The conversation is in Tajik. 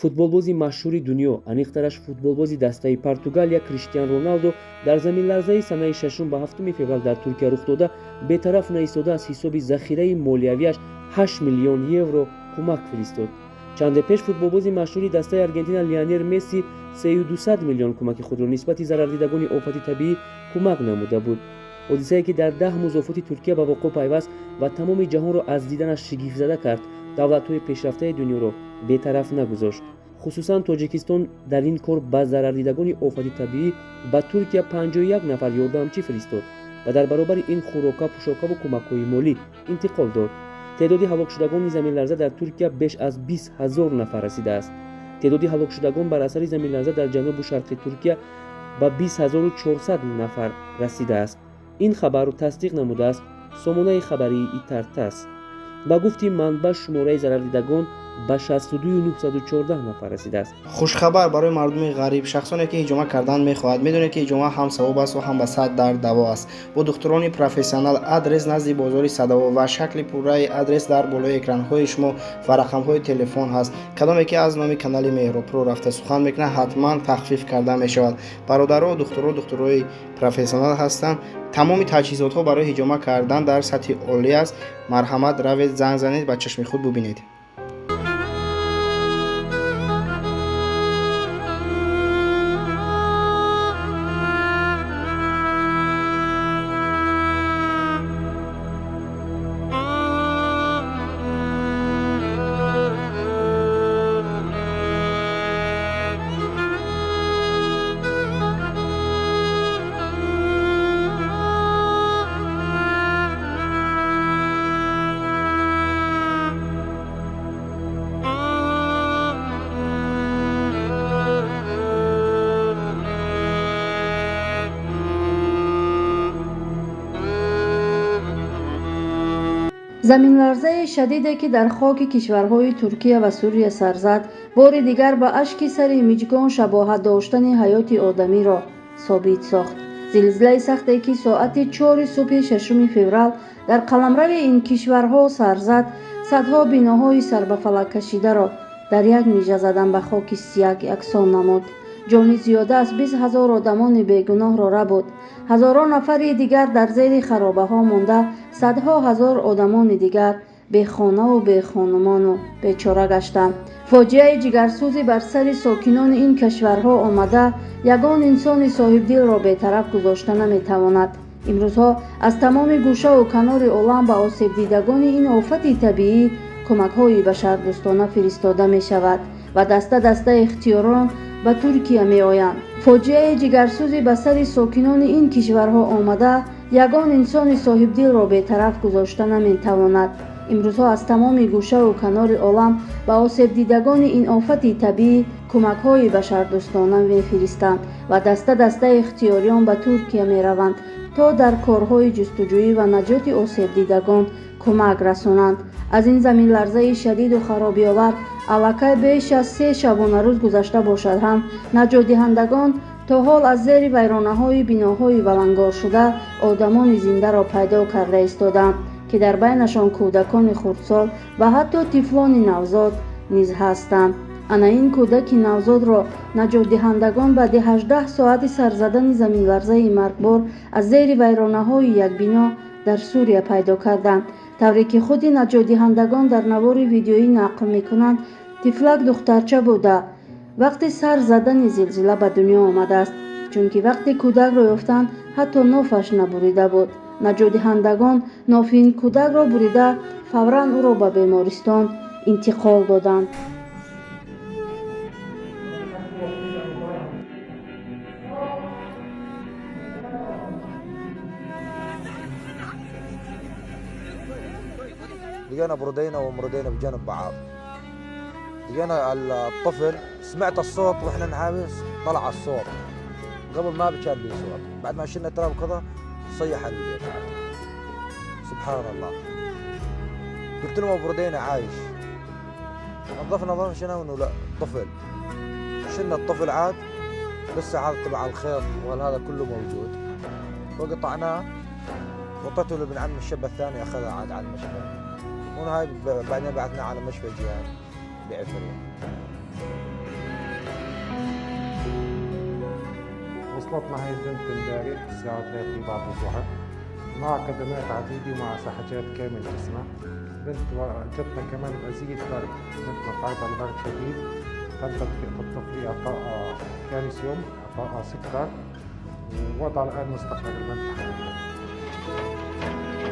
Футболбози машҳури дунё, аниқтараш футболбози дастаи Португалия Криштиан Роналдо дар заминларзаи санаи 6 ба 7 феврал дар Туркия рух дода, бетараф наистода, аз ҳисоби захираи молиявиаш 8 миллион евро кӯмак фиристод. Чанде пеш футболбози машҳури дастаи Аргентина Лионел Месси 3,2 миллион кӯмаки худро нисбати зарардидагони офати табиӣ кӯмак намуда буд. Ҳодисае, ки дар 10 музофоти Туркия ба воқеъ пайваст ва тамоми ҷаҳонро аз диданаш шигифтзада кард, давлатҳои пешрафтаи дунёро бетараф нагузошт. Хусусан Тоҷикистон дар ин кор ба зарардидагони офати табиӣ ба Туркия 51 нафар ёрдамчӣ фиристод ва дар баробари ин хӯрока, пӯшокаву кӯмакҳои молӣ интиқол дод. Теъдоди ҳалокшудагони заминларза дар Туркия беш аз 20 000 нафар расидааст. Теъдоди ҳалокшудагон бар асари заминларза дар ҷанубу шарқи Туркия ба 20 400 нафар расидааст. Ин хабарро тасдиқ намудааст сомонаи хабарии Итартас. Ба гуфти манбаъ, шумораи зарардидагон ба 62 914 нафар расидааст. Хушхабар барои мардуми ғариб, шахсоне ки ҳиҷома кардан мехоҳад. Медонед, ки ҳиҷома ҳам савоб аст ва ҳам ба сад дард даво аст. Бо духтурони профессионал, адрес назди бозори Садово ва шакли пурраи адрес дар болои экранҳои шумо ва рақамҳои телефон ҳаст. Кадоме ки аз номи канали Меҳробпро рафта сухан мекунад, ҳатман тахфиф карда мешавад. Бародаро, духтуро духтурои профессионал ҳастанд. Тамоми таҷҳизотҳо барои ҳиҷома кардан дар сатҳи олӣ аст. Марҳамат, равед, занг занед, ба чашми худ бубинед. Заминларзаи шадиде, ки дар хоки кишварҳои Туркия ва Сурия сар зад, бори дигар ба ашки сари миҷгон шабоҳат доштани ҳаёти одамиро собит сохт. Зилзилаи сахте, ки соати 4-и субҳи 6 феврал дар қаламрави ин кишварҳо сар зад, садҳо биноҳои сарбафалак кашидаро дар як мижа задан ба хоки сияк яксон намуд. Ҷони зиёда аз 20 000 одамони бегуноҳро рабуд, ҳазорон нафари дигар дар зери харобаҳо монда, садҳо ҳазор одамони дигар бехонаву бехонумону бечора гаштанд. Фоҷиаи ҷигарсӯзи бар сари сокинони ин кишварҳо омада ягон инсони соҳибдилро бетараф гузошта наметавонад. Имрӯзҳо аз тамоми гӯшаву канори олам ба осебдидагони ин офати табиӣ кӯмакҳои башардӯстона фиристода мешавад ва даста даста ихтиёрон ба Туркия меоянд. Фоҷиаи ҷигарсӯзи ба сари сокинони ин кишварҳо омада ягон инсони соҳибдилро бетараф гузошта наметавонад. Имрӯзҳо аз тамоми гӯшаву канори олам ба осебдидагони ин офати табиӣ кӯмакҳои башардӯстона мефиристанд ва даста даста ихтиёриён ба Туркия мераванд, то дар корҳои ҷустуҷӯӣ ва наҷоти осебдидагон кӯмак расонанд. Аз ин заминларзаи шадиду харобиовар аллакай беш аз 3 шабонарӯз гузашта бошад ҳам, наҷотдиҳандагон то ҳол аз зери вайронаҳои биноҳои валангоршуда одамони зиндаро пайдо карда истодаанд, ки дар байнашон кӯдакони хурдсол ва ҳатто тифлони навзод низ ҳастанд. Ана ин кӯдаки навзодро наҷотдиҳандагон баъди 18 соати сарзадани заминларзаи маргбор аз зери вайронаҳои як бино дар Сурия пайдо карданд. Тавре ки худи наҷотдиҳандагон дар навори видеоӣ нақл мекунанд, тифлак духтарча буда, вақти сар задани зилзила ба дунё омадааст, чунки вақте кӯдакро ёфтанд, ҳатто нофаш набурида буд. Наҷотдиҳандагон нофи ин кӯдакро бурида, фавран ӯро ба бемористон интиқол доданд. لقينا بردينا ومردينا بجنب بعض. لقينا الطفل، سمعت الصوت واحنا نحامس، طلع الصوت. قبل ما كان لي صوت، بعد ما شلنا تراب كذا صيح البيت. سبحان الله. قلت لهم ابو ردينا عايش. نظفنا نظفنا شنو انه لا طفل. شلنا الطفل، عاد لسه عاد تبع الخيط وهذا كله موجود. وقطعناه وطيته لابن عم الشاب الثاني، اخذها عاد على المشفى. وهاي بعدين بعثناه على مشفى جهاد بعفرين. وصلتنا هاي البنت امبارح الساعة 3 بعد الظهر مع كدمات عديدة ومع سحجات كامل جسمها. بنت جتنا كمان بأذية برد، بنت متعرضة لبرد شديد، تم تدفئة الطفل، إعطاء كالسيوم، إعطاء سكر، ووضع الآن مستقر البنت الحمد لله.